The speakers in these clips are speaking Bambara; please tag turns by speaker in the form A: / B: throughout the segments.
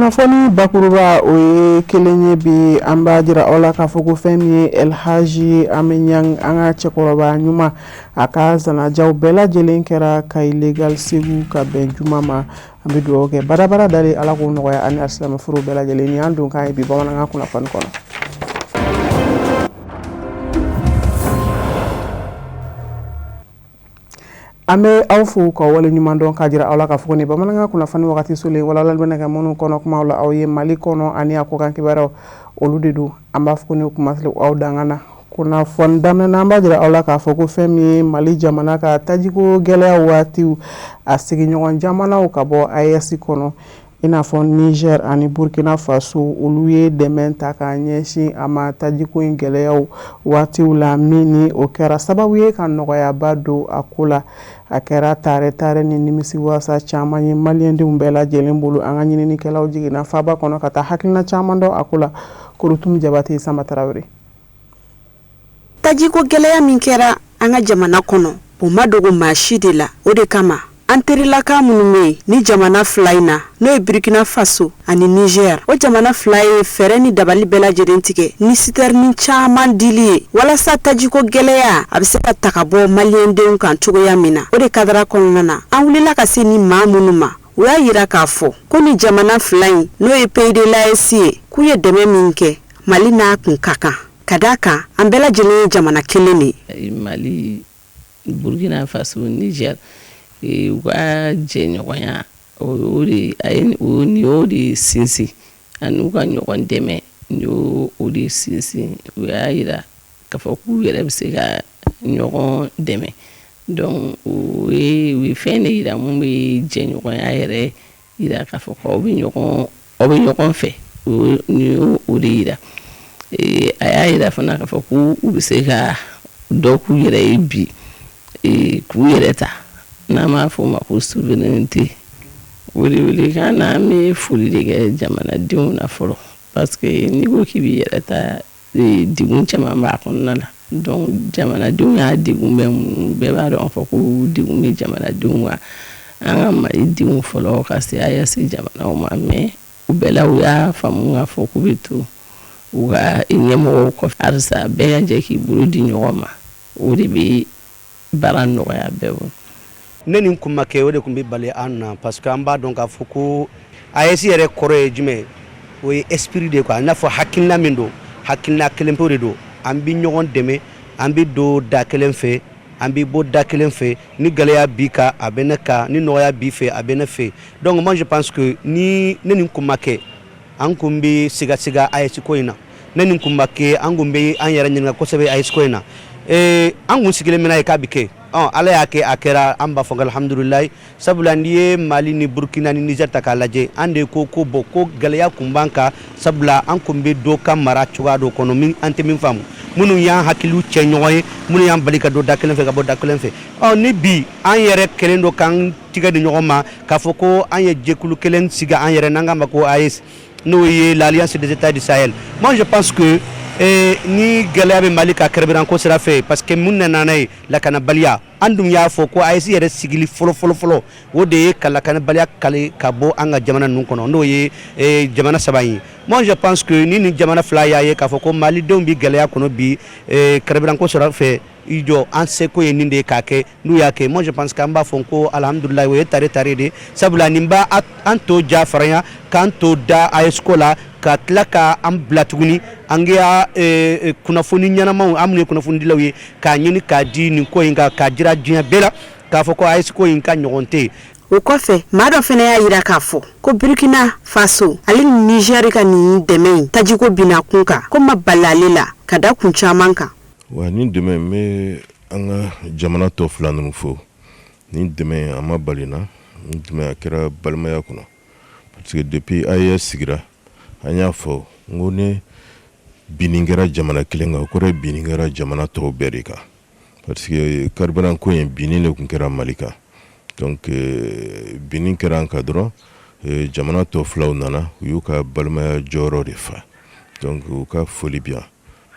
A: Kunnafoni bakuruba o ye kelen ye bi, an b'a jira aw la k'a fɔ ko fɛn min ye Elhaji Ame Ɲang, an ka cɛkɔrɔba ɲuman, a ka zanajaw bɛɛ lajɛlen kɛra Kayi Legal Segu ka bɛn juma ma. An bɛ dugawu kɛ badabada dalen, Ala k'o nɔgɔya ani alisilamɛ furu bɛɛ lajɛlen. Nin y'an donkan ye bi bamanankan kunnafoni kɔnɔ. An bɛ aw fo ka wale ɲuman dɔn k'a jira aw la k'a fɔ ni bamanankan kunnafoni wagati selen walawalali bɛna kɛ minnu kɔnɔ kumaw la aw ye Mali kɔnɔ ani a kɔkan kibaruyaw, olu de don. An b'a fɔ ni kuma aw danga na kunnafoni daminɛ na, an b'a jira aw la k'a fɔ ko fɛn min ye Mali jamana ka tajiko gɛlɛya waatiw, a sigiɲɔgɔn jamanaw ka bɔ AES kɔnɔ, i n'a fɔ Niger ani Burkina Faso, olu ye dɛmɛ ta k'a ɲɛsin a ma tajiko in gɛlɛyaw waatiw la, min ni o kɛra sababu ye ka nɔgɔyaba don a ko la. A kɛra taare taare ni nimisiwasa caman ye maliyɛndenw bɛɛ lajɛlen bolo. An ka ɲininikɛlaw jiginna faaba kɔnɔ ka taa hakilina caman dɔn a ko la. Korotum Jabate, Sanba Tarawele.
B: Tajiko gɛlɛya min kɛra an ka jamana kɔnɔ, o ma dogo maa si de la. O de kama an terilaka minnu bɛ yen ni jamana fila in na, n'o ye Burkina Faso ani Niger, o jamana fila ye fɛɛrɛ ni dabali bɛɛ lajɛlen tigɛ ni sitɛrini caman dili ye walasa tajiko gɛlɛya a bɛ se ka ta ka bɔ maliyɛndenw kan cogoya min na. O de kadara kɔnɔna na, an wulila ka se ni maa minnu ma, u y'a jira k'a fɔ ko ni jamana fila in, n'o ye pays de l'AES ye, k'u ye dɛmɛ min kɛ Mali n'a kun ka kan, ka d'a kan an bɛɛ lajɛlen ye jamana kelen de
C: ye. Mali, Burkina Faso, Niger, u ka jɛɲɔgɔnya, o de a ye nin y'o de sinsin, ani u ka ɲɔgɔn dɛmɛ, nin y'o o de sinsin. U y'a jira k'a fɔ k'u yɛrɛ bɛ se ka ɲɔgɔn dɛmɛ. Donc u ye fɛn de jira mun bɛ jɛɲɔgɔnya yɛrɛ jira k'a fɔ k'aw bɛ ɲɔgɔn aw bɛ ɲɔgɔn fɛ. Nin y'o o de jira. A y'a jira fana k'a fɔ ko u bɛ se ka dɔ k'u yɛrɛ ye bi, k'u yɛrɛ ta, n'an b'a fɔ o ma ko souveraineté. Welewelekan na, an bɛ foli de kɛ jamanadenw na fɔlɔ, parce que n'i ko k'i b'i yɛrɛ ta, degun caman b'a kɔnɔna la. Donc jamanadenw y'a degun bɛɛ muɲu. Bɛɛ b'a dɔn k'a fɔ ko degun bɛ jamanadenw kan, an ka Mali denw fɔlɔ ka se AES jamanaw ma, mais u bɛɛ la u y'a faamu k'a fɔ k'u bɛ to u ka ɲɛmɔgɔw kɔfɛ halisa. Bɛɛ ka jɛ k'i bolo di ɲɔgɔn ma, o de bɛ baara nɔgɔya bɛɛ bolo.
D: Ne nin kun ma kɛ, o de tun bɛ bali an na, parce que an b'a dɔn k'a fɔ ko AES yɛrɛ kɔrɔ ye jumɛn? O ye esprit de quoi, i n'a fɔ hakilina min don, hakilina kelen pe de don. An bɛ ɲɔgɔn dɛmɛ, an bɛ don da kelen fɛ, an bɛ bɔ da kelen fɛ. Ni gɛlɛya b'i kan, a bɛ ne kan, ni nɔgɔya b'i fɛ, a bɛ ne fɛ. Donc moi, je pense que ni ne nin kun ma kɛ, an kun bɛ sigasiga AES ko in na. Ne nin kun ma kɛ, an kun bɛ an yɛrɛ ɲininka kosɛbɛ AES ko in na. An kun sigilen bɛ n'a ye k'a bɛ kɛ. Ala y'a kɛ, a kɛra, an b'a fɔ alhamdulilayi, sabula n'i ye Mali ni Burukina ni Niger ta k'a lajɛ, an de ko ko bon, ko gɛlɛya kun b'an kan, sabula an kun bɛ dɔ ka mara cogoya dɔ kɔnɔ min an tɛ min faamu, minnu y'an hakiliw cɛ ɲɔgɔn ye, minnu y'an bali ka don da kelen fɛ ka bɔ da kelen fɛ. Ɔ ni bi an yɛrɛ kɛlen don k'an tigɛ di ɲɔgɔn ma k'a fɔ ko an ye jɛkulu kelen sigi an yɛrɛ, n'an k'a ma ko AES, n'o ye l'Alliance des États du Sahel. Moi, je pense que ni gɛlɛya bɛ Mali ka carburant ko sira fɛ, parce que mun nana n'a ye? Lakanabaliya. An dun y'a fɔ ko AES yɛrɛ sigili fɔlɔ fɔlɔ fɔlɔ, o de ye ka lakanabaliya kale ka bɔ an ka jamana ninnu kɔnɔ, n'o ye jamana saba in ye. Moi, je pense que ni nin jamana fila y'a ye k'a fɔ ko malidenw bɛ gɛlɛya kɔnɔ bi carburant ko sira fɛ, i jɔ, an seko ye nin de ye k'a kɛ. N'u y'a kɛ, moi, je pense qu'an b'a fɔ ko alhamdulilayi, o ye tare tare de, sabula nin b'a an to ja faranya k'an to da AES ko la, ka tila ka an bila tuguni an ka kunnafoni ɲɛnamaw, an minnu ye kunnafonidilaw ye, k'a ɲini k'a di nin ko in kan, k'a jira diɲɛ bɛɛ la k'a fɔ ko AES ko in ka ɲɔgɔn tɛ yen.
B: O kɔfɛ, maa dɔ fana y'a jira k'a fɔ ko Burkina Faso ale ni Niger ka nin dɛmɛ in tajiko binna kun kan, ko ma bali ale la ka da kun caman kan.
E: Wa ni dɛmɛ, n bɛ an ka jamana tɔ fila ninnu fo. Ni dɛmɛ a ma bali na, ni dɛmɛ a kɛra balimaya kɔnɔ, parce que depuis AES sigira, an y'a fɔ n ko ni binni kɛra jamana kelen kan, o kɔrɔ ye binni kɛra jamana tɔw bɛɛ de kan, parce que carburant ko in, binni de tun kɛra Mali kan. Donc binni kɛra an kan dɔrɔn, jamana tɔ filaw nana, u y'u ka balimaya jɔyɔrɔ de fa. Donc u ka foli bi yan.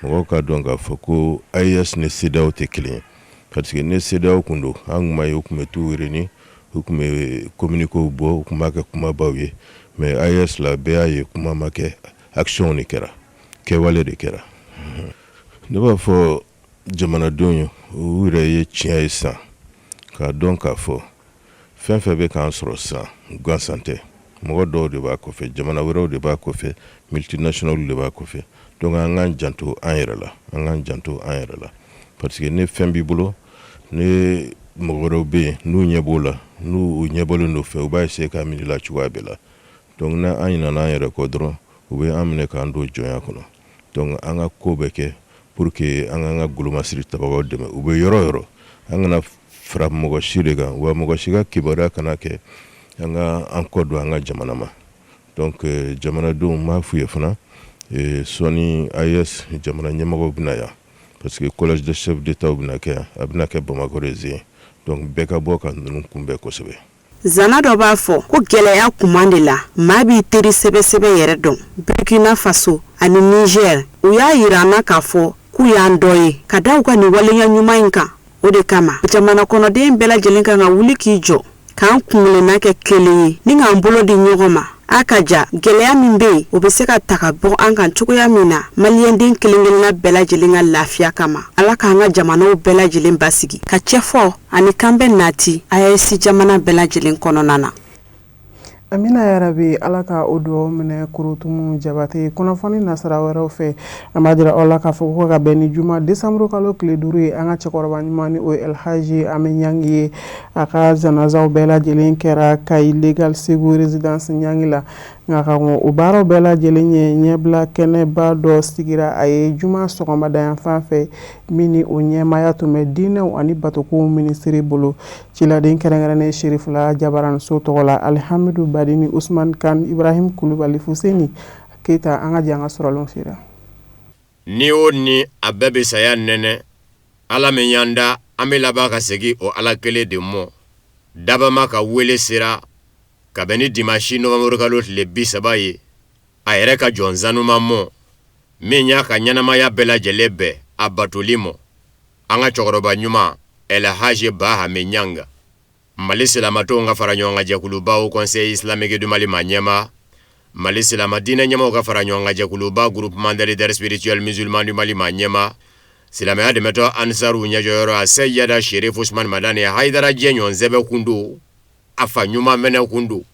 E: Mɔgɔw ka dɔn k'a fɔ ko AES ni CEDEAO tɛ kelen ye, parce que ni CEDEAO kun don, an kun b'a ye u tun bɛ t'u réunir. U tun bɛ communiquéw bɔ, u tun b'a kɛ kumabaw ye, mais AES la, bɛɛ y'a ye kuma ma kɛ, action de kɛra, kɛwale de kɛra. Ne b'a fɔ jamanadenw ye, u yɛrɛ ye tiɲɛ ye sisan k'a dɔn k'a fɔ fɛn fɛn bɛ k'an sɔrɔ sisan, gansan tɛ. Mɔgɔ dɔw de b'a kɔfɛ, jamana wɛrɛw de b'a kɔfɛ, multinationaux de b'a kɔfɛ. Donc an k'an janto an yɛrɛ la, an k'an janto an yɛrɛ la, parce que ni fɛn b'i bolo, ni mɔgɔ wɛrɛw bɛ yen n'u ɲɛ b'o la, n'u ɲɛbɔlen don fɛ, u b'a essayer k'a minɛ i la cogoya bɛɛ la. Donc n'an ɲinɛna an yɛrɛ kɔ dɔrɔn, u bɛ an minɛ k'an don jɔnya kɔnɔ. Donc an ka ko bɛɛ kɛ pour que an k'an ka golomasiri tabagaw dɛmɛ u bɛ yɔrɔ yɔrɔ. An kana fara mɔgɔ si de kan, wa mɔgɔ si ka kibaruya kana kɛ an ka an kɔ don an ka jamana ma. Donc jamanadenw, n b'a f'u ye fana, sɔɔni AES jamana ɲɛmɔgɔw bɛna yan, parce que collège des chefs d'État bɛna kɛ yan, a bɛna kɛ Bamakɔ de zen. Donc bɛɛ ka bɔ ka ninnu kunbɛn kosɛbɛ.
B: Zana dɔ b'a fɔ ko gɛlɛya kuman de la, maa b'i teri sɛbɛsɛbɛ yɛrɛ dɔn. Burkina Faso ani Niger, u y'a yira an na k'a fɔ k'u y'an dɔ ye ka da u ka nin waleya ɲuman in kan. O de kama, jamana kɔnɔden bɛɛ lajɛlen kan ka wuli k'i jɔ, k'an kunkelenna kɛ kelen ye ni k'an bolo di ɲɔgɔn ma. A ka ja gɛlɛya min bɛ yen, o bɛ se ka ta ka bɔ an kan cogoya min na, maliyɛnden kelen-kelenna bɛɛ lajɛlen ka lafiya kama. Ala k'an ka jamanaw bɛɛ lajɛlen basigi, ka cɛfɔ ani kanbɛn nati AES jamana bɛɛ lajɛlen kɔnɔna na.
A: Amina yarabi, Ala ka o dugawu minɛ. Korotumu Jabate. Kunnafoni nasira wɛrɛw fɛ, an b'a jira aw la k'a fɔ ko ka bɛn ni juma décembre kalo tile 5 ye, an ka cɛkɔrɔba ɲuman ni o ye Elhaji Ame Ɲangi ye, a ka janazaw bɛɛ lajɛlen kɛra Kayi Legal Segu résidence Ɲangi la. Nka ka o baaraw bɛɛ lajɛlen ye ɲɛbila kɛnɛba dɔ sigira a ye juma sɔgɔmada yan fan fɛ, min ni o ɲɛmaaya tun bɛ diinɛw ani batokow minisiri bolo. Ciladen kɛrɛnkɛrɛnnen Serifula Jabaranso tɔgɔ la, Alihamidu Badini Usman Kan, Ibrahim Kulubali, Fuseni Keyita, an ka jɛ an ka sɔrɔlenw sera.
F: Ni o ni a bɛɛ bɛ saya nɛnɛ. Ala min y'an da, an bɛ laban ka segin o Ala kelen de mɔ. Dabama ka wele sera ka bɛn ni dimasi nowanburukalo tile 30 ye, a yɛrɛ ka jɔn sanuman mɔ min y'a ka ɲɛnamaya bɛɛ lajɛlen bɛn a batoli mɔ, an ka cɛkɔrɔba ɲuman Ɛlɛhaji Bahame Ɲanga, Mali silamatɔnw ka fara ɲɔgɔn kan jɛkuluba Haut Conseil islamique du Mali maa ɲɛmaa, Mali silama diinɛ ɲɛmaaw ka fara ɲɔgɔn kan jɛkuluba Groupement des leaders spirituels musulmans du Mali maa ɲɛmaa, silamɛya dɛmɛtɔn Ansaru ɲɛjɔyɔrɔ a Seyida Sherif Usman Madani Hayidara jɛɲɔgɔn sɛbɛ kun don, a fa ɲuman fɛnɛ kun don.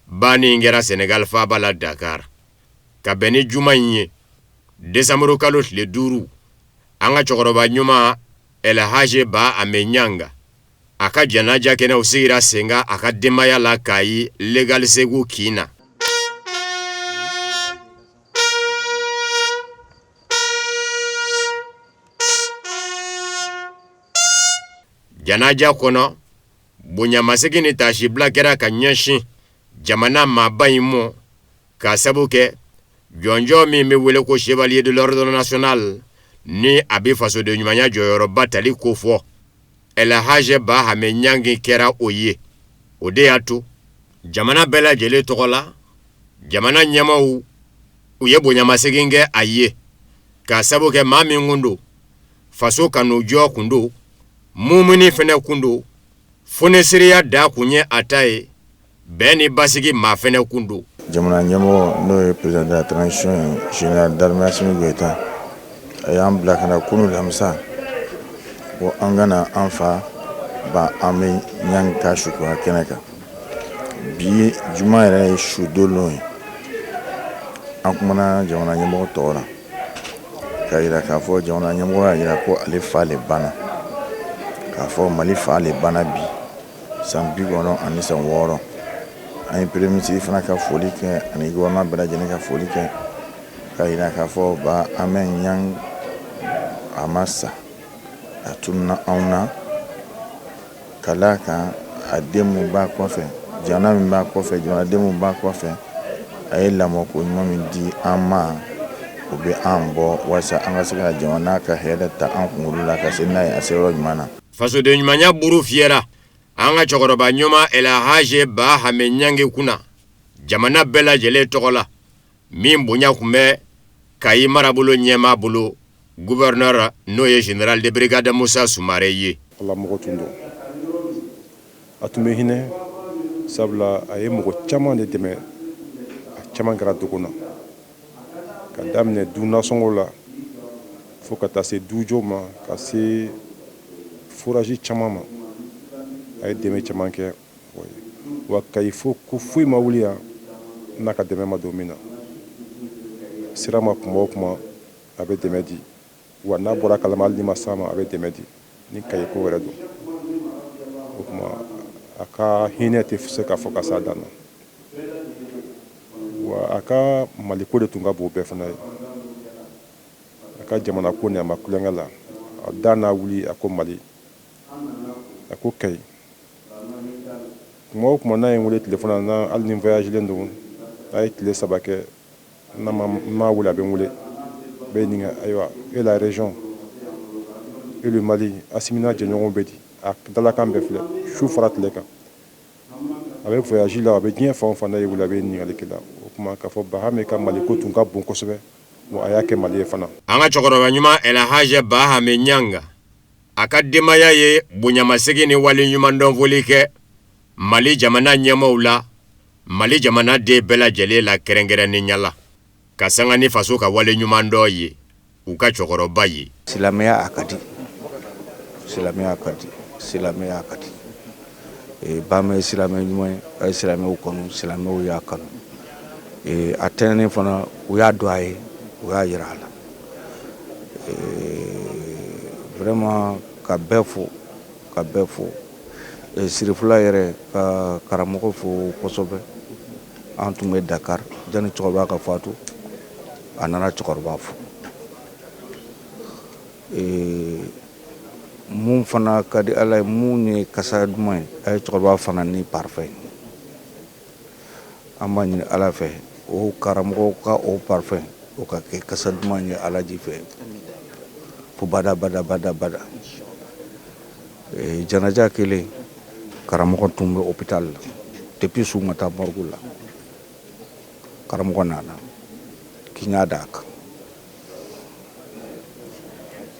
F: Banni in kɛra Senegal faaba la Dakar ka bɛn ni juma in ye desanburu kalo tile 5. An ka cɛkɔrɔba ɲuman Ɛlɛhaji Ba Ame Ɲanga, a ka janaja kɛnɛw sigira sen kan a ka denbaya la Kayi Legal Segu kin na. Janaja kɔnɔ, bonyamasegin ni taasibila kɛra ka ɲɛsin jamana maaba in mɔ, k'a sabu kɛ jɔnjɔn min bɛ wele ko chevalier de l'ordre national, ni a bɛ fasoden ɲumanya jɔyɔrɔba tali kofɔ, Ɛlɛhaji Bahame Ɲangi kɛra o ye. O de y'a to jamana bɛɛ lajɛlen tɔgɔ la, jamana ɲɛmaaw u ye bonyamasegin kɛ a ye, k'a sabu kɛ maa min kun don, faso kanujɔ kun don, mumuni fɛnɛ kun don, fonisiriya da kun ye a ta ye, bɛn ni basigi maa fɛnɛ kun don.
G: Jamana ɲɛmɔgɔ, n'o ye président de la transition ye, général d'armée Assimi Goïta, a y'an bila ka na kunun lamisa ko an ka na an fa Ba Ame Ɲangi ka sukoya kɛnɛ kan. Bi juma yɛrɛ ye sudon lon ye. An kumana jamana ɲɛmɔgɔ tɔgɔ la k'a yira k'a fɔ jamana ɲɛmɔgɔ y'a yira ko ale fa le banna, k'a fɔ Mali fa le banna bi san 96. An ye premier ministre fana ka foli kɛ ani gouvernement bɛɛ lajɛlen ka foli kɛ k'a yira k'a fɔ Ba Ame Ɲangi a ma sa, a tununna anw na, ka d'a kan a den mun b'a kɔfɛ, jamana min b'a kɔfɛ, jamanaden mun b'a kɔfɛ, a ye lamɔko ɲuman min di an ma, o bɛ an bɔ walasa an ka se ka jamana ka hɛrɛ ta an kunkolo la ka se n'a ye a seyɔrɔ ɲuman na.
F: Fasoden ɲumanya buru fiyɛra an ka cɛkɔrɔba ɲuman Ɛlɛhaji Bahame Ɲangi kunna jamana bɛɛ lajɛlen tɔgɔ la, min bonya tun bɛ Kayi marabolo ɲɛmaa bolo, gouverneur n'o ye général de brigade Musa Sumare ye.
H: Ala mɔgɔ tun don, a tun bɛ hinɛ. Sabula a ye mɔgɔ caman de dɛmɛ, a caman kɛra dogo na, ka daminɛ du nasɔngɔ la fo ka taa se dujɔ ma, ka se forage caman ma. A ye dɛmɛ caman kɛ wa. Kayi fo ko foyi ma wuli yan n'a ka dɛmɛ ma don min na. Sira ma kuma o kuma, a bɛ dɛmɛ di wa. N'a bɔra kalama, hali ni ma s'a ma, a bɛ dɛmɛ di ni Kayi ko wɛrɛ don. O tuma a ka hinɛ tɛ se k'a fɔ ka s'a dan na wa. A ka Maliko de tun ka bon bɛɛ fana ye. A ka jamana ko ni a ma tulonkɛ la. A da n'a wuli, a ko Mali, a ko Kayi. Kuma o kuma n'a ye n wele telefɔni na, hali ni voyagelen don, n'a ye tile 3 kɛ n'a ma wele, a bɛ n wele, bɛ ɲininka: ayiwa, et la région et le Mali, Assimi n'a jɛɲɔgɔnw bɛ di? A dalakan bɛɛ filɛ, su fara tile kan. A bɛ voyage la, a bɛ diɲɛ fan o fan, n'a ye wele, a bɛ ɲininkali kɛ la. O tuma k'a fɔ Bahame ka Mali ko tun ka bon kosɛbɛ wa, a y'a kɛ Mali ye fana.
F: An ka cɛkɔrɔba ɲuman Elhaji Bahame Ɲanga, a ka denbaya ye bonyamasegin ni waleɲumandɔn foli kɛ Mali jamana ɲɛmaaw la, Mali jamana den bɛɛ lajɛlen la, kɛrɛnkɛrɛnnenya la ka sanga ni faso ka waleɲumandɔn ye u ka cɛkɔrɔba ye.
G: Silamɛya a ka di, silamɛya ka di, silamɛya ka di. Bahame ye silamɛ ɲuman ye. A ye silamɛw kanu, silamɛw y'a kanu. A tɛnɛnen fana, u y'a dɔn a ye, u y'a yira a la. Vraiment, ka bɛɛ fo, ka bɛɛ fo. Sirifula yɛrɛ, ka karamɔgɔ fo kosɛbɛ. An tun bɛ Dakar janni cɛkɔrɔba ka fatu. A nana cɛkɔrɔba fo. Mun fana ka di Ala ye, mun ye kasa duman ye, a ye cɛkɔrɔba fana ni parfum ye. An b'a ɲini Ala fɛ, o karamɔgɔ ka o parfum, o ka kɛ kasa duman ye Alaji fɛ fo bada bada bada bada. Janaja kelen, karamɔgɔ tun bɛ hôpital la depuis su ma taa morgue la. Karamɔgɔ nana k'i ɲa d'a kan.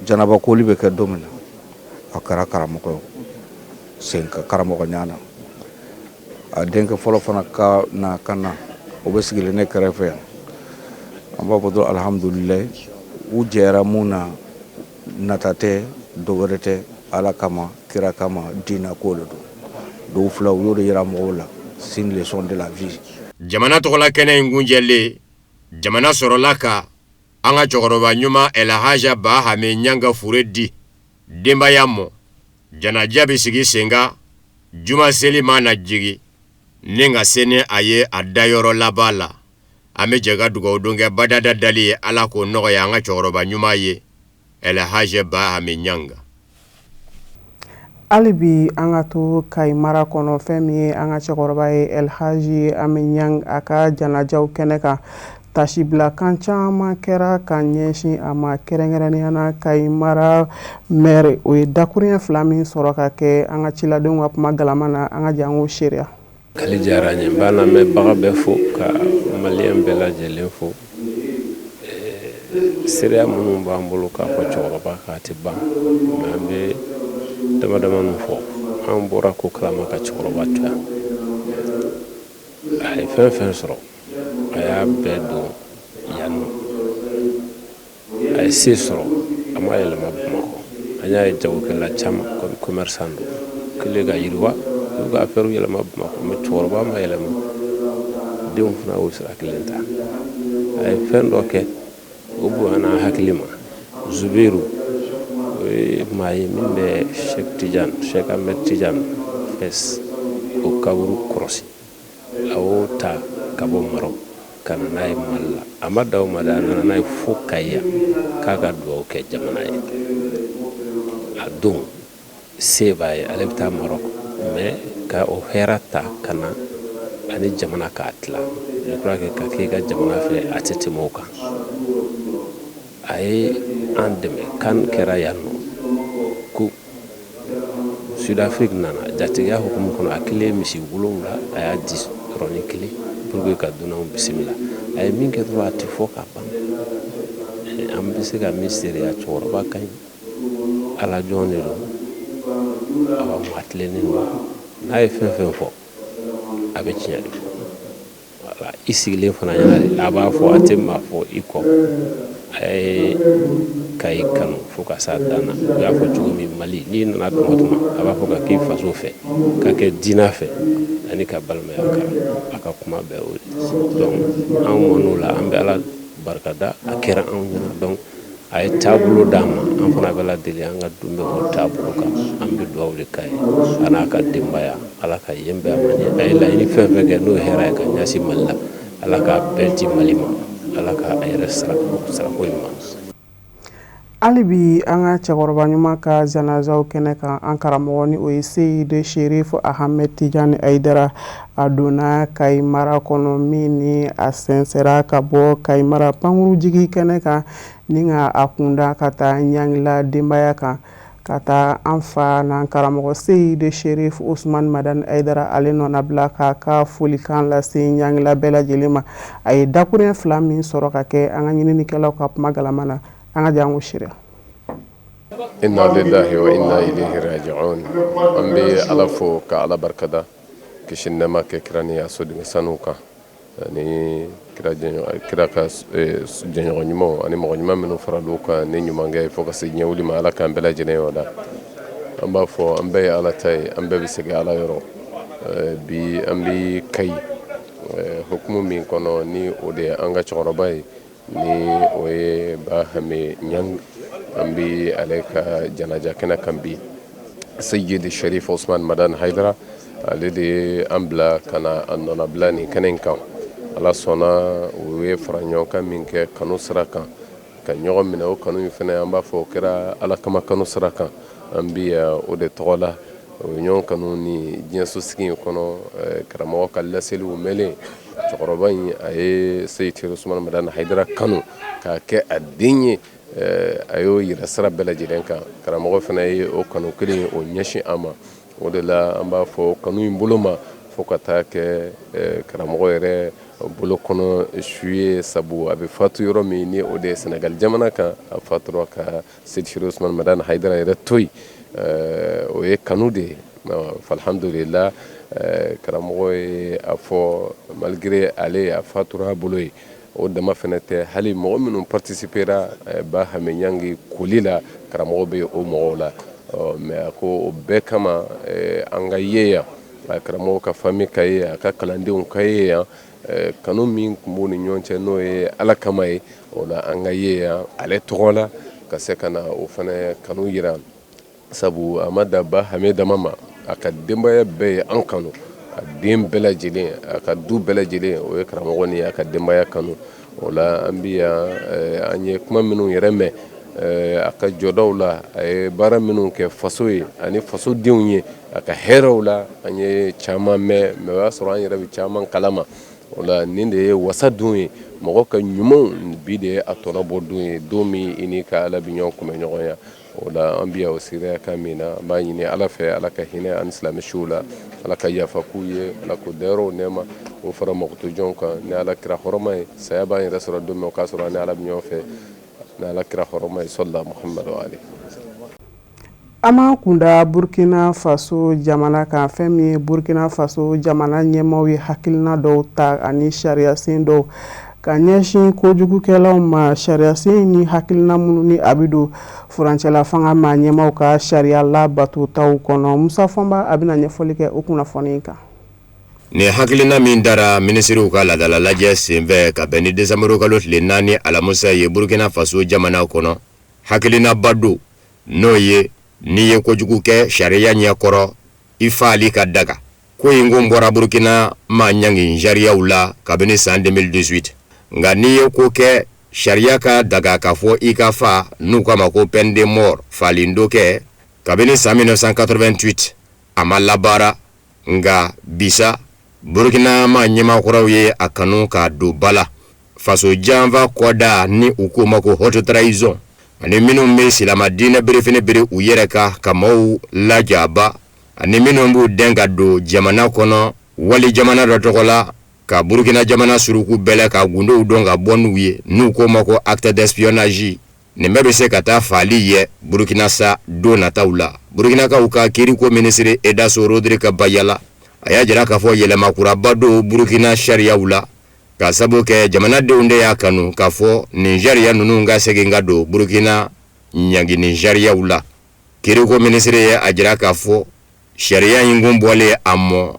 G: Janaba koli bɛ kɛ don min na, a kɛra karamɔgɔ sen ka karamɔgɔ ɲana. A denkɛ fɔlɔ fana ka na ka na, o bɛ sigilen ne kɛrɛfɛ yan. An b'a fɔ dɔrɔn alihamudulilayi. U jɛra mun na, nata tɛ, dɔ wɛrɛ tɛ, Ala kama, kira kama, diinɛ ko de don. Dɔw fila, u y'o de yira mɔgɔw la, c'est une leçon de la vie.
F: Jamana tɔgɔla kɛnɛ in kunjɛlen, jamana sɔrɔla ka an ka cɛkɔrɔba ɲuman Elhaja Bahame Ɲanga fure di denbaya mɔ. Janaja bɛ sigi sen kan juma seli mana jigin ni ka se ni a ye a dayɔrɔ laban la. An bɛ jɛ ka dugawu don kɛ badada dali ye, Ala k'o nɔgɔya an ka cɛkɔrɔba ɲuman ye Elhaji Bahame Ɲanga.
A: Hali bi an ka to Kayi mara kɔnɔ. Fɛn min ye an ka cɛkɔrɔba ye Elhaji Ame Ɲang, a ka janajaw kɛnɛ kan, tasibilakan caman kɛra ka ɲɛsin a ma, kɛrɛnkɛrɛnnenya na Kayi mara maire. O ye dakuruɲɛ fila min sɔrɔ ka kɛ an ka ciladenw ka kuma galama na. An ka jango seereya.
I: Kali diyara n ye. N b'a lamɛnbaga bɛɛ fo, ka maliyɛn bɛɛ lajɛlen fo. Seereya minnu b'an bolo k'a fɔ cɛkɔrɔba k'a tɛ ban, mais an bɛ dama damani fɔ. An bɔra ko kalama ka cɛkɔrɔba to yan. A ye fɛn fɛn sɔrɔ, a y'a bɛɛ don yan nɔ. A ye se sɔrɔ, a ma yɛlɛma Bamakɔ. An y'a ye jagokɛla caman, comme commerçant don kelen ka yiriwa, u ka affaire yɛlɛma Bamakɔ, mais cɛkɔrɔba ma yɛlɛma. Denw fana y'o sira kelen ta. A ye fɛn dɔ kɛ, o bonyana hakili ma. Zuberu, o ye maa ye min bɛ Cheikh Tidiane, Cheikh Ahmed Tidiane Fes, o kaburu kɔlɔsi. A y'o ta ka bɔ Maroc ka na n'a ye Mali la. A ma dan o ma dɛ, a nana n'a ye fo Kayi yan k'a ka dugawu kɛ jamana ye. A don se b'a ye, ale bɛ taa Maroc, mais ka o hɛrɛ ta ka na ani jamana k'a tila. Je crois que ka k'i ka jamana fɛ, a tɛ tɛmɛ o kan. A ye an dɛmɛ kan kɛra yan nɔ ko Sud-Afrique nana jatigiya hukumu kɔnɔ. A kelen misi 7, a y'a di yɔrɔnin kelen pour que ka dunanw bisimila. A ye min kɛ dɔrɔn, a tɛ fɔ ka ban. An bɛ se ka min seereya, cɛkɔrɔba ka ɲi, ala jɔn de don, awa maa tilennen don. N'a ye fɛn fɛn fɔ, A bɛ tiɲɛ de fɔ. Voilà, i sigilen fana ɲɛna, a b'a fɔ, a tɛ maa fɔ i kɔ. A ye Kayi kanu fo ka s'a dan na. U y'a fɔ cogo min, Mali, n'i nana tuma tuma, a b'a fɔ ka k'i faso fɛ, ka kɛ diinɛ fɛ ani ka balimaya kalan. A ka kuma bɛɛ o de. Donc an mɔn'o la, an bɛ Ala barikada, a kɛra anw ɲɛna. Donc a ye taabolo d'an ma, an fana bɛ Ala deli an ka dun bɛ o taabolo kan. An bɛ dugawu de k'a ye, a n'a ka denbaya, Ala ka yen bɛn a ma. Ɲɛ a ye laɲini fɛn fɛn kɛ n'o ye hɛrɛ ye ka ɲɛsin Mali la, Ala k'a bɛɛ di Mali ma, Ala k'a yɛrɛ sara sarako ɲuman.
A: Hali bi an ka cɛkɔrɔba ɲuman ka janajaw kɛnɛ kan, an karamɔgɔ ni o ye Seyidi Sherif Ahmed Tijani Hayidara, a donna Kayi mara kɔnɔ min ni a sɛnsɛra ka bɔ Kayi mara pankurujigi kɛnɛ kan ni ka a kunda ka taa Ɲangila denbaya kan, ka taa an fa n'an karamɔgɔ Seyidi Sherif Usman Madani Hayidara ale nɔnabila k'a ka folikan lase Ɲangila bɛɛ lajɛlen ma. A ye dakuruɲɛ fila min sɔrɔ ka kɛ an ka ɲininikɛlaw ka kuma galama na, an ka jango sira.
J: Inna lillahi wa inna ilayhi raji'un. An bɛ Ala fo ka Ala barikada, kisi ni nɛɛma kɛ kira ni a soden sanuw kan, ani kira kira ka jɛɲɔgɔn ɲumanw ani mɔgɔ ɲuman minnu faral'u kan ni ɲumankɛ ye fo ka se diɲɛ wuli ma. Ala k'an bɛɛ lajɛlen y'o la. An b'a fɔ an bɛɛ ye Ala ta ye, an bɛɛ bɛ segin Ala yɔrɔ. Bi an bɛ Kayi hukumu min kɔnɔ, ni o de ye an ka cɛkɔrɔba ye, ni o ye Bahame Ɲang, an bɛ ale ka janaja kɛnɛ kan bi. Seyidi Sherif Osman Madani Hayidara, ale de ye an bila ka na a nɔnabila nin kɛnɛ in kan. Ala sɔnna, u ye fara ɲɔgɔn kan min kɛ kanu sira kan, ka ɲɔgɔn minɛ, o kanu in fana, an b'a fɔ o kɛra Ala kama kanu sira kan. An bi yan o de tɔgɔ la. O ɲɔgɔn kanu ni diɲɛso sigi in kɔnɔ, karamɔgɔ ka laseliw mɛnlen, cɛkɔrɔba in a ye Seyidi Usman Madani Hayidara kanu k'a kɛ a den ye. A y'o yira sira bɛɛ lajɛlen kan. Karamɔgɔ fana ye o kanu kelen o ɲɛsin a ma. O de la an b'a fɔ kanu in bolo ma fo ka taa kɛ karamɔgɔ yɛrɛ bolo kɔnɔ su ye, sabu a bɛ fatu yɔrɔ min, ni o de ye Senegali jamana kan, a fatura ka Seyidi Sherif Usman Madani Hayidara yɛrɛ to yen. O ye kanu de ye. Alhamdulillah, karamɔgɔ ye a fɔ, malgré ale a fatura a bolo ye, o dama fana tɛ, hali mɔgɔ minnu participera Bahame Ɲangi koli la, karamɔgɔ bɛ o mɔgɔw la. Mais a ko o bɛɛ kama an ka ye yan, karamɔgɔ ka famille ka ye, a ka kalandenw ka ye yan, kanu min tun b'u ni ɲɔgɔn cɛ, n'o ye Ala kama ye, o la an ka ye yan ale tɔgɔ la, ka se ka na o fana kanu yira, sabu a ma dan Bahame dama ma, a ka denbaya bɛɛ ye an kanu, a den bɛɛ lajɛlen, a ka du bɛɛ lajɛlen, o ye karamɔgɔ ni a ka denbaya kanu. O la an bi yan, an ye kuma minnu yɛrɛ mɛn a ka jɔdaw la, a ye baara minnu kɛ faso ye ani fasodenw ye, a ka hɛrɛw la, an ye caman mɛn, mais o y'a sɔrɔ an yɛrɛ bɛ caman kalama. O la nin de ye wasa don ye, mɔgɔ ka ɲumanw, bi de ye a tɔnɔ bɔ don ye, don min i ni ka Ala bɛ ɲɔgɔn kunbɛ ɲɔgɔn ya. O la an bi yan o seereya kan min na, an b'a ɲini Ala fɛ, Ala ka hinɛ ani silamɛ suw la, Ala ka yafa k'u ye, Ala k'u dayɔrɔw nɛɛma, k'o fara mɔgɔtojɔnw kan ni Ala kira hɔrɔma ye. Saya b'an yɛrɛ sɔrɔ don min, o k'a sɔrɔ an ni Ala bɛ ɲɔgɔn fɛ ni Ala kira hɔrɔma ye, sɔlila Muhamadu wa ali.
A: An b'an kunda Burkina Faso jamana kan. Fɛn min ye Burkina Faso jamana ɲɛmaaw ye hakilina dɔw ta ani sariyasen dɔw ka ɲɛsin kojugukɛlaw ma, sariyasen ni hakilina minnu ni a bɛ don furancɛla fanga maa ɲɛmaaw ka sariya labatotaw kɔnɔ. Musa Fɔnba, a bɛna ɲɛfɔli kɛ o kunnafoni kan.
F: Nin hakilina min dara minisiriw ka laadala lajɛ senfɛ ka bɛn ni desanburukalo tile 4 alamisa ye Burkina Faso jamana kɔnɔ, hakilinaba don, n'o ye n'i ye kojugu kɛ sariya ɲɛkɔrɔ, i faali ka daga. Ko in kun bɔra Burkina maa ɲangi sariyaw la kabini san 2018. Nka n'i ye ko kɛ sariya ka daga k'a fɔ i ka fa, n'u k'a ma ko peine de mort, faali dɔ kɛ kabini san 1988, a ma labaara. Nka bisa Burkina maa ɲɛmaakɔrɔw ye a kanu k'a don ba la. Faso janfa kɔda ni u k'o ma ko haute trahison, ani minnu bɛ silama diinɛ berefini biri u yɛrɛ kan ka maaw lajaba, ani minnu b'u dɛn ka don jamana kɔnɔ wali jamana dɔ tɔgɔ la ka Burkina jamana suruku bɛlɛ ka gundow dɔn ka bɔ n'u ye, n'u k'o ma ko acte d'espionnage. Nin bɛɛ bɛ se ka taa faali ye Burkina sa don nataw la. Burkinakaw ka kiiriko minisiri Edaso Rodrigue Bayala, A y'a jira k'a fɔ yɛlɛma kuraba don Burukina sariyaw la, ka sabu kɛ jamanadenw de y'a kanu k'a fɔ nin sariya ninnu ka segin ka don Burukina ɲangini sariyaw la. Kiiriko minisiri ye a jira k'a fɔ sariya in kun bɔlen a mɔ,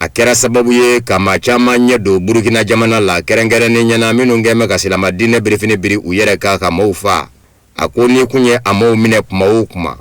F: a kɛra sababu ye ka maa caman ɲɛ don Burukina jamana la, kɛrɛnkɛrɛnnenya na minnu kɛn bɛ ka silama diinɛ birifini biri u yɛrɛ kan ka maaw faa. A ko n'i kun ye a maaw minɛ kuma o kuma,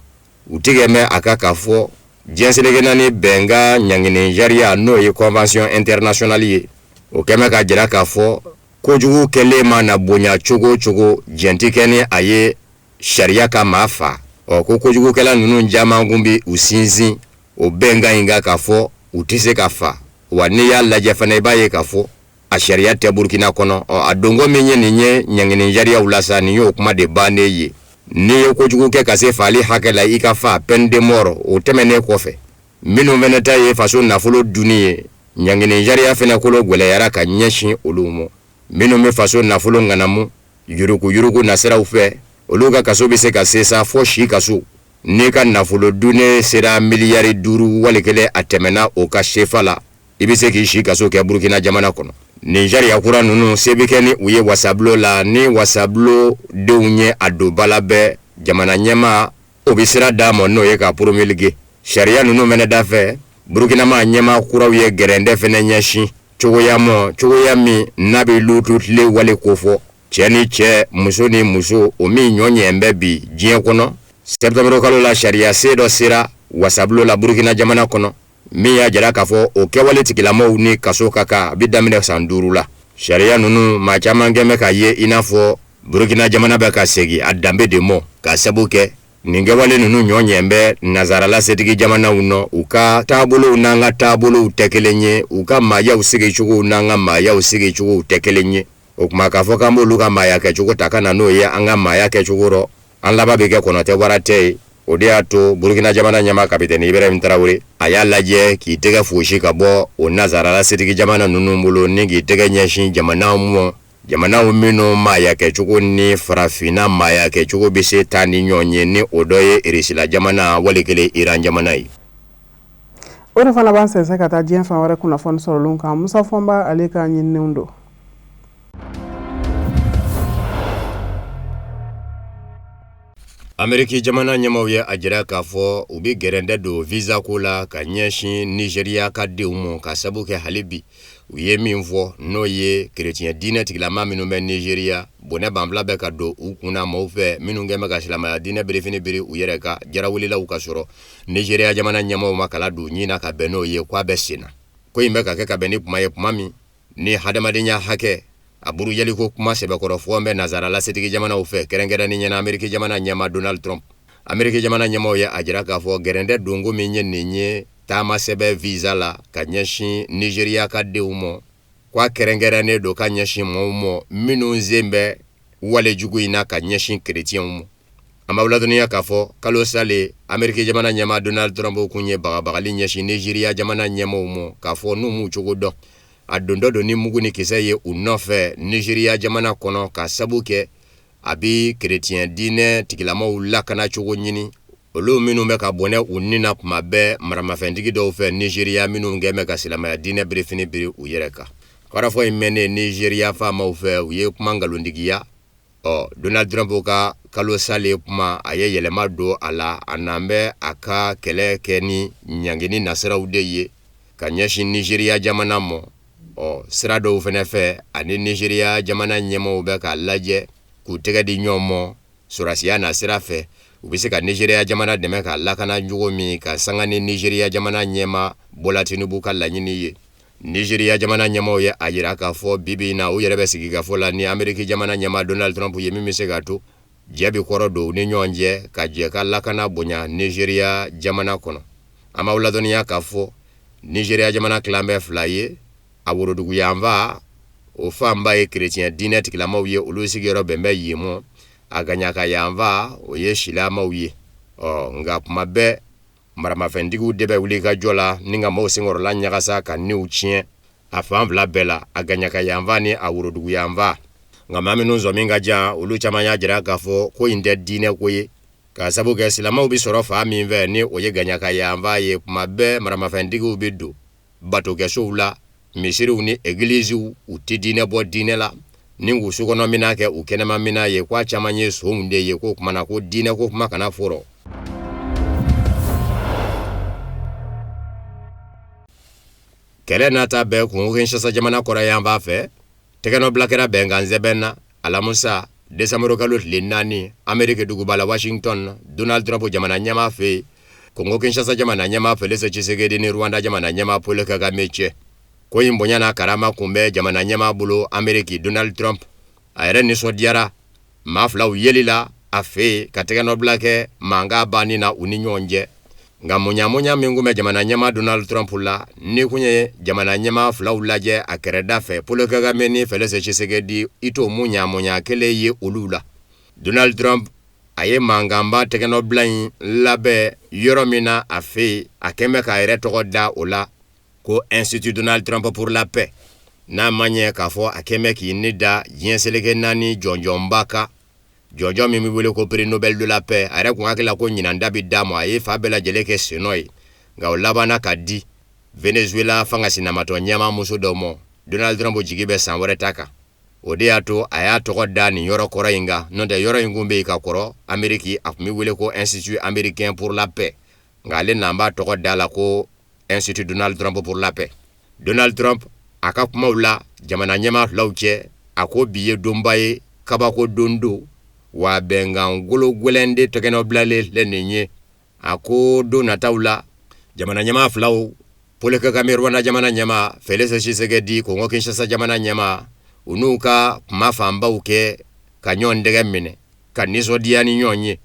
F: u tigɛ bɛ a kan k'a fɔ diɲɛ seleke naani bɛnkan ɲangini sariya, n'o ye convention internationale ye, o kɛn bɛ k'a jira k'a fɔ kojugu kɛlen mana bonya cogo o cogo, jɛn tɛ kɛ ni a ye sariya ka maa fa. Ɔ ko kojugukɛla ninnu caman kun bɛ u sinsin o bɛnkan in kan k'a fɔ u tɛ se ka fa. Wa n'i y'a lajɛ fana, i b'a ye k'a fɔ a sariya tɛ Burukina kɔnɔ. Ɔ a donko min ye nin ye ɲangini sariyaw la sa, nin y'o kuma de bannen ye. N'i ye kojugu kɛ ka se faali hakɛ la, i ka fa, peine de mort. O tɛmɛnen kɔfɛ, minnu fana ta ye faso nafolo dunni ye, ɲangini sariya fana kolo gwɛlɛyara ka ɲɛsin olu ma. Minnu bɛ faso nafolo ŋanamu yuruguyurugu nasiraw fɛ, olu ka kaso bɛ se ka se sa fo si kaso. N'i ka nafolo dunnen sera miliyari 5 wali kelen a tɛmɛna o ka sefa la, i bɛ se k'i si kaso kɛ Burukina jamana kɔnɔ. Nin sariya kura ninnu se bɛ kɛ ni u ye wasabulon la, ni wasabulon denw ye a don ba la bɛɛ, jamana ɲɛmaa o bɛ sira d'a ma, n'o ye ka promulguer. Sariya ninnu fana da fɛ, Burukina maa ɲɛmaa kuraw ye gɛrɛndɛ fana ɲɛsin cogoya mɔ, cogoya min n'a bɛ lutu tile wale kofɔ cɛ ni cɛ, muso ni muso, o min ɲɔ ɲɛ bɛ bi diɲɛ kɔnɔ. Septembre kalo la, sariya sen dɔ sera wasabulon la Burukina jamana kɔnɔ, min y'a jira k'a fɔ o kɛwale tigilamɔgɔw ni kaso ka kan, a bɛ daminɛ san 5 la. Sariya ninnu, maa caman kɛn bɛ k'a ye i n'a fɔ Burukina jamana bɛ ka segin a danbe de mɔ, ka sabu kɛ nin kɛwale ninnu ɲɔ ɲɛ bɛ nazarala setigi jamanaw nɔ. U ka taabolow n'an ka taabolow tɛ kelen ye, u ka maayaw sigicogow n'an ka maayaw sigicogow tɛ kelen ye. O tuma k'a fɔ k'an b'olu ka maaya kɛcogo ta ka na n'o ye an ka maaya kɛcogo rɔ, an laban bɛ kɛ kɔnɔ tɛ wara tɛ ye. O de y'a to Burukina jamana ɲɛmaa kapitɛni Ibrahim Tarawele, a y'a lajɛ k'i tɛgɛ fosi ka bɔ o nazarala setigi jamana ninnu bolo ni k'i tɛgɛ ɲɛsin jamanaw mɔ, jamanaw minnu maaya kɛcogo ni farafinna maaya kɛcogo bɛ se taa ni ɲɔgɔn ye, ni o dɔ ye Irisila jamana wali kelen Iran jamana ye.
A: O de fana b'an sɛnsɛn ka taa diɲɛ fan wɛrɛ kunnafoni sɔrɔlenw kan. Musa Fɔnba, ale ka ɲininiw don.
F: Ameriki jamana ɲɛmaaw ye a jira k'a fɔ u bɛ gɛrɛndɛ don visa ko la ka ɲɛsin Nizeriya ka denw ma, ka sabu kɛ hali bi u ye min fɔ, n'o ye kerecɛn diinɛ tigilama minnu bɛ Nizeriya, bɔnɛ banfula bɛ ka don u kun na maaw fɛ minnu kɛn bɛ ka silamɛya diinɛ birifini biri u yɛrɛ kan. Jarawulilaw ka sɔrɔ Nizeriya jamana ɲɛmaaw ma kala don ɲin na ka bɛn n'o ye k'a bɛ sen na. Ko in bɛ ka kɛ ka bɛn ni kuma ye, kuma min ni hadamadenya hakɛ a burujaliko kuma sɛbɛkɔrɔ fɔ bɛ nazarala setigi jamanaw fɛ, kɛrɛnkɛrɛnnenya na Ameriki jamana ɲɛmaa Donald Trump. Ameriki jamana ɲɛmaaw ye a jira k'a fɔ gɛrɛndɛ donko min ye nin ye taama sɛbɛn visa la ka ɲɛsin Nizeriya ka denw ma, k'a kɛrɛnkɛrɛnnen don ka ɲɛsin maaw ma minnu sen bɛ wale jugu in na ka ɲɛsin kerecɛnw ma. An b'aw ladɔnniya k'a fɔ kalo salen, Ameriki jamana ɲɛmaa Donald Trump kun ye bagabagali ɲɛsin Nizeriya jamana ɲɛmaaw ma k'a fɔ n'u m'u cogo dɔn, a dontɔ don ni mugu ni kisɛ ye u nɔfɛ Nizeriya jamana kɔnɔ, ka sabu kɛ a bɛ kerecɛn diinɛ tigilamaw lakana cogo ɲini, olu minnu bɛ ka bɔnɛ u ni na kuma bɛɛ maramafɛntigi dɔw fɛ Nizeriya, minnu kɛn bɛ ka silamɛya diinɛ birifini biri u yɛrɛ kan. Kɔrɔfɔ in mɛnnen Nizeriya faamaw fɛ, u ye kuma nkalontigiya. Ɔ Donald Trump ka kalo salen kuma, a ye yɛlɛma don a la. A n'an bɛ a ka kɛlɛ kɛ ni ɲangini nasiraw de ye ka ɲɛsin Nizeriya jamana ma. Ɔ sira dɔw fana fɛ, ani Nizeriya jamana ɲɛmaaw bɛ k'a lajɛ k'u tɛgɛ di ɲɔgɔn ma sɔrɔdasiya nasira fɛ, u bɛ se ka Nizeriya jamana dɛmɛ k'a lakana cogo min, ka sanga ni Nizeriya jamana ɲɛmaa Bola Tinubu ka laɲini ye. Nizeriya jamana ɲɛmaaw ye a jira k'a fɔ bi bi in na, u yɛrɛ bɛ sigikafɔ la ni Ameriki jamana ɲɛmaa Donald Trump ye, min bɛ se k'a to jɛ bɛ kɔrɔ don u ni ɲɔgɔn cɛ ka jɛ ka lakana bonya Nizeriya jamana kɔnɔ. An b'aw ladɔnniya k'a fɔ Nizeriya jamana tilan bɛ fila ye, a woroduguyanfan, o fanba ye kerecɛn diinɛ tigilamaw ye, olu sigiyɔrɔ bɛn bɛ yen mɔ, a gaɲaka yanfan, o ye silamaw ye. Ɔ nka kuma bɛɛ maramafɛntigiw de bɛ wuli ka jɔ la ni ka maaw senkɔrɔla ɲagasa ka niw tiɲɛ a fan fila bɛɛ la, a gaɲaka yanfan ni a worodugu yanfan. Nka maa minnu sɔmi ka jan, olu caman y'a jira k'a fɔ ko in tɛ diinɛ ko ye, k'a sabu kɛ silamɛw bɛ sɔrɔ fan min fɛ, ni o ye gaɲaka yanfan ye, kuma bɛɛ maramafɛntigiw bɛ don. batokɛsow la, misiriw ni egiliziw, u tɛ diinɛ bɔ diinɛ la, ni k'u sokɔnɔminan kɛ u kɛnɛmaminan ye, k'a caman ye sonw de ye, k'o tuma na ko diinɛ ko kuma kana fɔ rɔ. Kɛlɛ n'a ta bɛɛ, Kongo Kinshasa jamana kɔrɔnyanfan fɛ, tɛgɛnɔbila kɛra bɛnkan sɛbɛn na alamisa desanburu kalo tile 4 Ameriki duguba la Washington, Donald Trump jamana ɲɛmaa fɛ yen, Kongo Kinshasa jamana ɲɛmaa Felix Tshisekedi ni Rwanda jamana ɲɛmaa Paul Kagame cɛ. Ko in bonya n'a karama kun bɛ jamana ɲɛmaa bolo Ameriki Donald Trump. A yɛrɛ nisɔndiyara maa filaw yeli la a fɛ yen ka tɛgɛnɔbila kɛ mankan banni na u ni ɲɔgɔn cɛ. Nka muɲamuɲa min kun bɛ jamana ɲɛmaa Donald Trump la, n'i kun ye jamana ɲɛmaa filaw lajɛ a kɛrɛda fɛ, Paul Kagame ni Felix Tshisekedi, i t'o muɲamuɲa kelen ye olu la. Donald Trump a ye mankanba tɛgɛnɔbila in labɛn yɔrɔ min na a fɛ yen, a kɛn bɛ k'a yɛrɛ tɔgɔ da o la ko Institut Donald Trump pour la paix. N'a ma ɲɛ k'a fɔ a kɛn bɛ k'i ni da diɲɛ seleke naani jɔnjɔnba kan, jɔnjɔn min bɛ wele ko prix Nobel de la paix. A yɛrɛ kun hakili la ko ɲinan ta bɛ d'a ma, a ye fa bɛɛ lajɛlen kɛ sennɔ ye, nka o labanna ka di Venezuela fanga sinamatɔ ɲɛmaa muso dɔ ma. Donald Trump jigi bɛ san wɛrɛ ta kan, o de y'a to a y'a tɔgɔ da nin yɔrɔ kɔrɔ in kan. N'o tɛ, yɔrɔ in kun bɛ yen ka kɔrɔ Ameriki, a tun bɛ wele ko Institut américain pour la paix, nka ale n'an b'a tɔgɔ da la ko Institut Donald Trump pour la paix. Donald Trump a ka kumaw la jamana ɲɛmaa filaw cɛ, a ko bi ye donba ye, kabako don don, wa bɛnkan golo gwɛlɛn de tɛgɛnɔbilalen filɛ nin ye. A ko don nataw la, jamana ɲɛmaa filaw, Paul Kagame Rwanda jamana ɲɛmaa, Felix Tshisekedi Kongo Kinshasa jamana ɲɛmaa, u n'u ka kuma fanbaw kɛ ka ɲɔgɔn tɛgɛ minɛ, ka nisɔndiya ni ɲɔgɔn ye,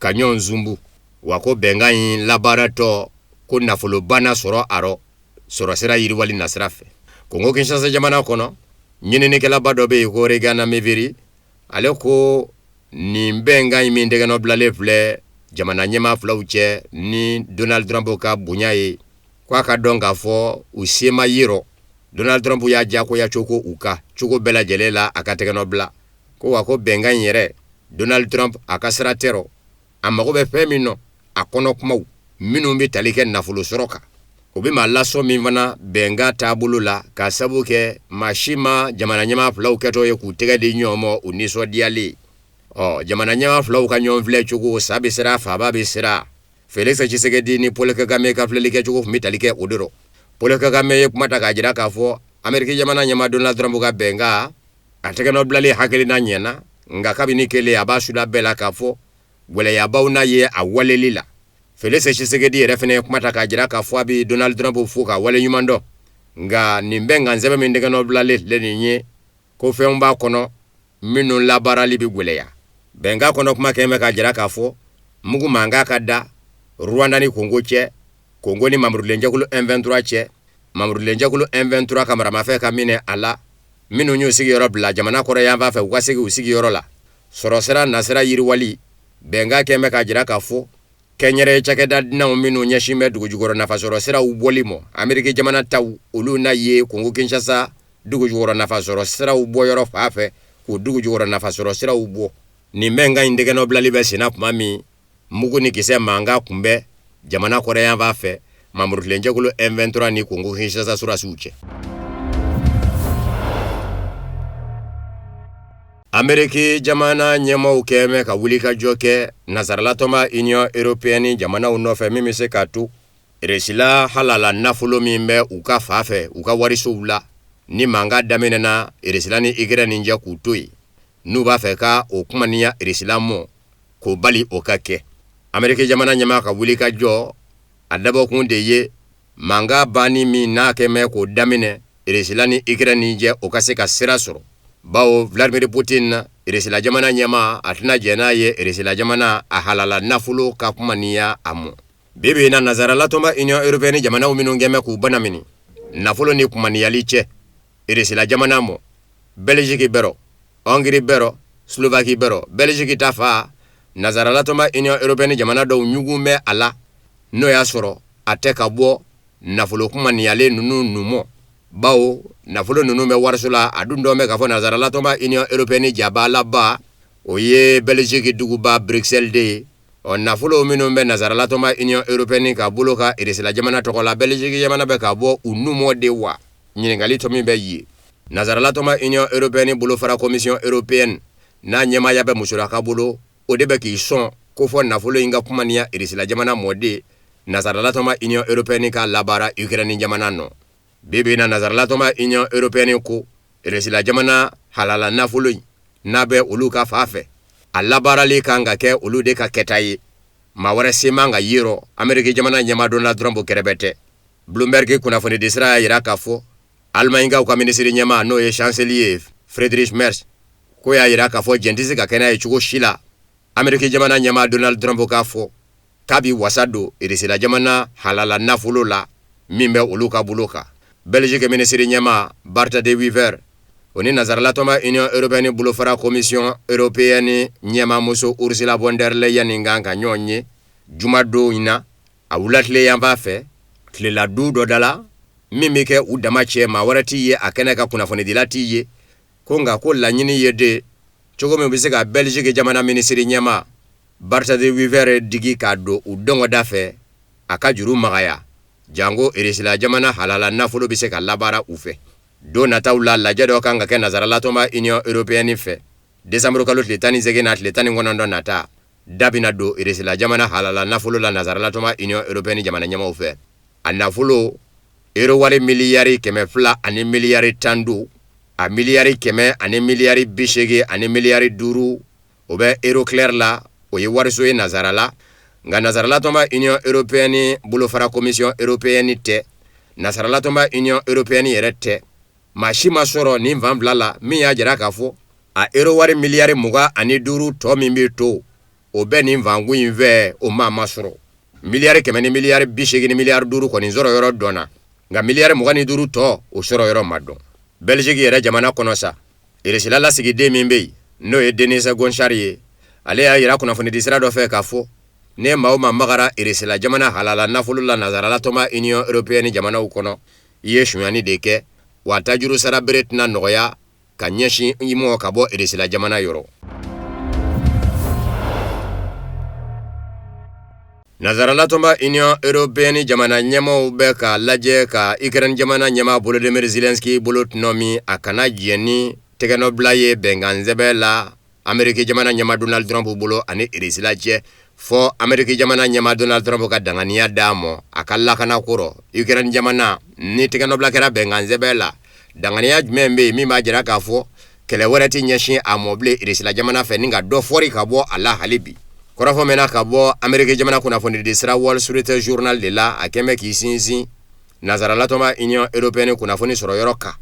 F: ka ɲɔgɔn zunbu, wa ko bɛnkan in labaaratɔ ko nafoloba na sɔrɔ a rɔ sɔrɔsira yiriwali nasira fɛ. Kongo Kinshasa jamana kɔnɔ, ɲininikɛlaba dɔ bɛ yen ko Regana Miviri, ale ko nin bɛnkan in min tɛgɛnɔbilalen filɛ jamana ɲɛmaa filaw cɛ ni Donald Trump ka bonya ye, ko a ka dɔn k'a fɔ u se ma ye rɔ. Donald Trump y'a diyagoya cogo u ka cogo bɛɛ lajɛlen la a ka tɛgɛnɔbila ko, wa ko bɛnkan in yɛrɛ, Donald Trump a ka sira tɛ rɔ. A mago bɛ fɛn min nɔ, a kɔnɔ kumaw minnu bɛ tali kɛ nafolo sɔrɔ kan, o bɛ maa lasɔn min fana bɛnkan taabolo la, k'a sabu kɛ maa si ma jamana ɲɛmaa filaw kɛtɔ ye k'u tɛgɛ di ɲɔgɔn ma u nisɔndiyalen. Ɔ jamana ɲɛmaa filaw ka ɲɔgɔn filɛ cogo, sa bɛ siran, faaba bɛ siran. Felix Tshisekedi ni Paul Kagame ka filɛli kɛcogo tun bɛ tali kɛ o de rɔ. Paul Kagame ye kuma ta k'a jira k'a fɔ Ameriki jamana ɲɛmaa Donald Trump ka bɛnkan a tɛgɛnɔbilalen hakilina ɲɛna, nka kabini kelen a b'a suda bɛɛ la k'a fɔ gwɛlɛyabaw na ye a waleli la. Felix Tshisekedi yɛrɛ fana ye kuma ta k'a jira k'a fɔ a bɛ Donald Trump fo k'a waleɲuman dɔn, nka nin bɛnkan sɛbɛn min tɛgɛnɔbilalen filɛ nin ye, ko fɛnw b'a kɔnɔ minnu labaarali bɛ gwɛlɛya. Bɛnkan kɔnɔ kuma kɛn bɛ k'a jira k'a fɔ mugu mankan ka da Rwanda ni Kongo cɛ, Kongo ni mamurulenjɛkulu M23 cɛ, mamurulenjɛkulu M23 ka maramafɛn ka minɛ a la, minnu y'u sigiyɔrɔ bila jamana kɔrɔyanfan fɛ, u ka segin u sigiyɔrɔ la. Sɔrɔsira nasira yiriwali bɛnkan kɛn bɛ k'a jira k'a fɔ kɛnyɛrɛye cakɛda dunanw minnu ɲɛsin bɛ dugujukɔrɔ nafasɔrɔ siraw bɔli ma, Ameriki jamana taw, olu na ye Kongo Kinshasa dugujukɔrɔ nafasɔrɔ siraw bɔyɔrɔ fan fɛ k'u dugujukɔrɔ nafasɔrɔ siraw bɔ. Nin bɛnkan in tɛgɛnɔbilali bɛ senna tuma min, mugu ni kisɛ mankan kun bɛ jamana kɔrɔyanfan fɛ mamurukilenjɛkulu M23 ni Kongo Kinshasa sɔrɔdasiw cɛ. Ameriki jamana ɲɛmaaw kɛn bɛ ka wulikajɔ kɛ nansaralatɔnba Union européenne jamanaw nɔfɛ min bɛ se k'a to Irisila halala nafolo min bɛ u ka fa fɛ u ka warisow la, ni mankan daminɛna Irisila ni Ukraine cɛ k'u to yen, n'u b'a fɛ ka o kumaniya Irisila mɔ k'o bali o ka kɛ. Ameriki jamana ɲɛmaa ka wulikajɔ a dabɔkun de ye mankan banni min n'a kɛn bɛ k'o daminɛ Irisila ni Ukraine cɛ, o ka se ka sira sɔrɔ, bawo Vladimir Putin, Irisila jamana ɲɛmaa, a tɛna jɛn n'a ye Irisila jamana a halala nafolo ka kumaniya a mɔ. Bi bi in na, nansaralatɔnba Union européenne jamanaw minnu kɛn bɛ k'u banamini nafolo ni kumaniyali cɛ Irisila jamana mɔ, Belgique bɛ rɔ, Hongrie bɛ rɔ, Slovaquie bɛ rɔ. Belgique ta fa, nansaralatɔnba Union européenne jamana dɔw ɲugun bɛ a la, n'o y'a sɔrɔ a tɛ ka bɔ nafolo kumaniyalen ninnu nu mɔ, bawo nafolo ninnu bɛ wariso la. A dun dɔn bɛ k'a fɔ nansaralatɔnba Union européenne jabalaba, o ye Belgique duguba Bruxelles de ye. Ɔ nafolo minnu bɛ nazaralatɔnba Union européenne ka bolo kan Irisila jamana tɔgɔ la, Belgique jamana bɛ ka bɔ u numɔ de wa? Ɲininkali tɔ min bɛ yen, nazaralatɔnba Union européenne bolofara Commission européenne n'a ɲɛmaaya bɛ musolaka bolo, o de bɛ k'i sɔn ko fɔ nafolo in ka kumaniya Irisila jamana mɔ de nazaralatɔnba Union européenne k'a labaara Ukraine jamana nɔ. Bi bi in na nazaralatɔnba Union européenne ko Irisila jamana halala nafolo in n'a bɛ olu ka fa fɛ, a labaarali kan ka kɛ olu de ka kɛta ye, maa wɛrɛ sen man ka ye rɔ. Ameriki jamana ɲɛmaa Donald Trump kɛrɛbɛ tɛ. Bloomberg kunnafonidisira y'a jira k'a fɔ Alemaɲikaw ka minisiri ɲɛmaa n'o ye chancelier Friedrich Merz ko y'a jira k'a fɔ jɛn tɛ se ka kɛ n'a ye cogo si la Ameriki jamana ɲɛmaa Donald Trump k'a fɔ k'a b'i wasa don Irisila jamana halala nafolo la min bɛ olu ka bolo kan. Belgique minisiri ɲɛmaa Bart de Wever o ni nazaralatɔnba Union européenne bolofara Commission européenne ɲɛmaamuso Ursula von der Leyen kan ka ɲɔgɔn ye jumadon in na a wulatile yanfan fɛ tilela du dɔ da la min bɛ kɛ u dama cɛ, maa wɛrɛ t'i ye a kɛnɛ kan, kunnafonidila t'i ye ko nka ko laɲini ye de cogo min u bɛ se ka Belgique jamana minisiri ɲɛmaa Bart de Wever digi k'a don u dɔngɔda fɛ a ka juru magaya janko Irisila jamana halala nafolo bɛ se ka labaara u fɛ. Don nataw la lajɛ dɔ kan ka kɛ nazaralatɔnba Union européenne fɛ desanburu kalo tile 18 n'a tile 19 nata da bɛna don Irisila jamana halala nafolo la nazaralatɔnba Union européenne jamana ɲɛmaaw fɛ. A nafolo euro wari miliyari 200 ani miliyari 10 don, a miliyari 100 ani miliyari 80 ani miliyari 5 o bɛ Euroclear la, o ye wariso ye nazara la. Nka nazaralatɔnba Union européenne bolofara Commission européenne tɛ, nazaralatɔnba Union européenne yɛrɛ tɛ. Maa si ma sɔrɔ nin fan fila la min y'a jira k'a fɔ a euro wari miliyari 25 tɔ min bɛ to, o bɛ nin fankun in fɛ, o maa ma sɔrɔ. Miliyari 100 ni miliyari 80 ni miliyari 5 kɔni sɔrɔ yɔrɔ dɔnna, nka miliyari 25 tɔ, o sɔrɔ yɔrɔ ma dɔn. Belgique yɛrɛ jamana kɔnɔ sa, Irisila lasigiden min bɛ yen n'o ye Denis Gonchar ye, ale y'a jira kunnafonidisira dɔ fɛ k'a fɔ ni maa o maa magara Irisila jamana halala nafolo la nazaralatɔnba Union européenne jamanaw kɔnɔ, i ye sonyani de kɛ, wa tajuru sara bere tɛna nɔgɔya ka ɲɛsin i mɔ ka bɔ Irisila jamana yɔrɔ. Nazaralatɔnba Union européenne jamana ɲɛmaaw bɛ ka lajɛ ka Ukraine jamana ɲɛmaa Volodymyr Zelensky bolo tɔnɔmi a kana jɛn ni tɛgɛnɔbila ye bɛnkansɛbɛn la Ameriki jamana ɲɛmaa Donald Trump bolo ani Irisila cɛ, fɔ Ameriki jamana ɲɛmaa Donald Trump ka danganiya d'a ma a ka lakana ko rɔ. Ukraine jamana ni tɛgɛnɔbila kɛra bɛnkansɛbɛn la, danganiya jumɛn bɛ yen min b'a jira k'a fɔ kɛlɛ wɛrɛ tɛ ɲɛsin a mɔ bilen Irisila jamana fɛ ni ka dɔ fɔri ka bɔ a la hali bi? Kɔrɔfɔ mɛnna ka bɔ Ameriki jamana kunnafonidi sira Wall Street Journal de la, a kɛn bɛ k'i sinsin nazaralatɔnba Union européenne kunnafoni sɔrɔ yɔrɔ kan.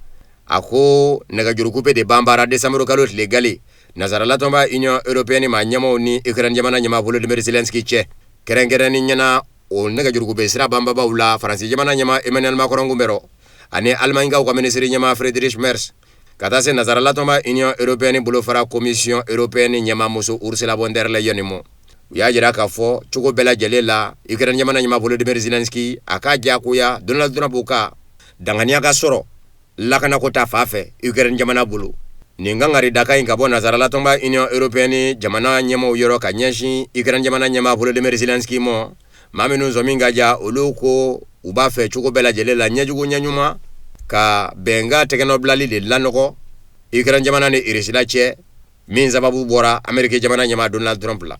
F: A ko nɛgɛjurukupe de banbara desanburu kalo tile gale nazaralatɔnba Union européenne maa ɲɛmaaw ni Ukraine jamana ɲɛmaa Volodymyr Zelensky cɛ, kɛrɛnkɛrɛnni ɲɛna o nɛgɛjurukupe sira banbabaw la Faransi jamana ɲɛmaa Emmanuel Macron kun bɛ rɔ ani Alemaɲikaw ka minisiri ɲɛmaa Friedrich Merz, ka taa se nazaralatɔnba Union européenne bolofara Commission européenne ɲɛmaamuso Ursula von der Leyen mɔ. U y'a jira k'a fɔ cogo bɛɛ lajɛlen la Ukraine jamana ɲɛmaa Volodymyr Zelensky a ka diyagoya Donald Trump ka danganiya ka sɔrɔ lakanako ta fan fɛ Ukraine jamana bolo. Nin kankaridakan in ka bɔ nazaralatɔnba Union européenne jamana ɲɛmaaw yɔrɔ ka ɲɛsin Ukraine jamana ɲɛmaa Volodymyr Zelensky mɔ, maa minnu sɔmi ka ja, olu ko u b'a fɛ cogo bɛɛ lajɛlen la ɲɛjugu ɲɛɲuman ka bɛnkan tɛgɛnɔbilali de lanɔgɔ Ukraine jamana ni Irisila cɛ, min sababu bɔra Ameriki jamana ɲɛmaa Donald Trump la.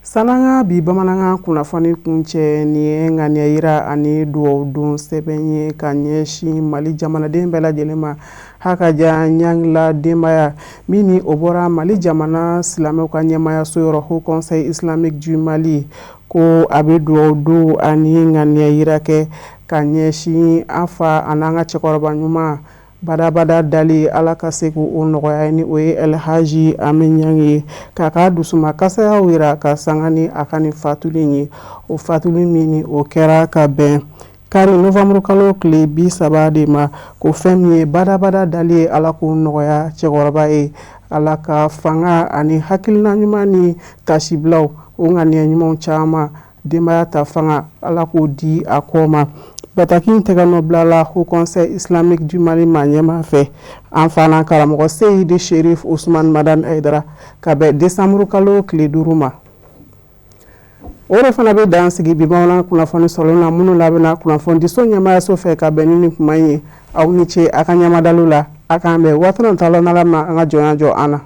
A: San'an ka bi bamanankan kunnafoni kuncɛ, nin ye ŋaniya yira ani dugawu don sɛbɛn ye ka ɲɛsin Mali jamanaden bɛɛ lajɛlen ma. Hakaja Ɲang la denbaya min ni o bɔra Mali jamana silamɛw ka ɲɛmaayaso yɔrɔ Haut Conseil Islamique du Mali, ko a bɛ dugawu don ani ŋaniya yira kɛ ka ɲɛsin an fa an'an ka cɛkɔrɔba ɲuman badabada dali, Ala ka se k'o nɔgɔya, ni o ye Elhaji Ami Ɲang ye, k'a ka dusumakasaya yira ka sanga ni a ka nin fatuli ye. O fatuli min ni o kɛra ka bɛn kari novembre kalo tile 30 de ma, ko fɛn min ye badabada dali ye, Ala k'o nɔgɔya cɛkɔrɔba ye, Ala ka fanga ani hakilina ɲuman ni tasibilaw o ŋaniya ɲumanw caman denbaya ta fanga, Ala k'o di a kɔ ma. Bataki in tɛgɛnɔ bilala Haut Conseil Islamique du Mali maa ɲɛmaa fɛ, an fana karamɔgɔ Seyidi Sherif Usman Madani Hayidara, ka bɛn décembre kalo tile 5 ma. O de fana bɛ dan sigi bi bamanan kunnafoni sɔrɔ na minnu labɛnna kunnafonidiso ɲɛmaayaso fɛ ka bɛn ni nin kuma ye. Aw ni ce a ka ɲɛmadali la. A k'an bɛn waati nata la, n'Ala ma an ka jɔnya jɔ an na.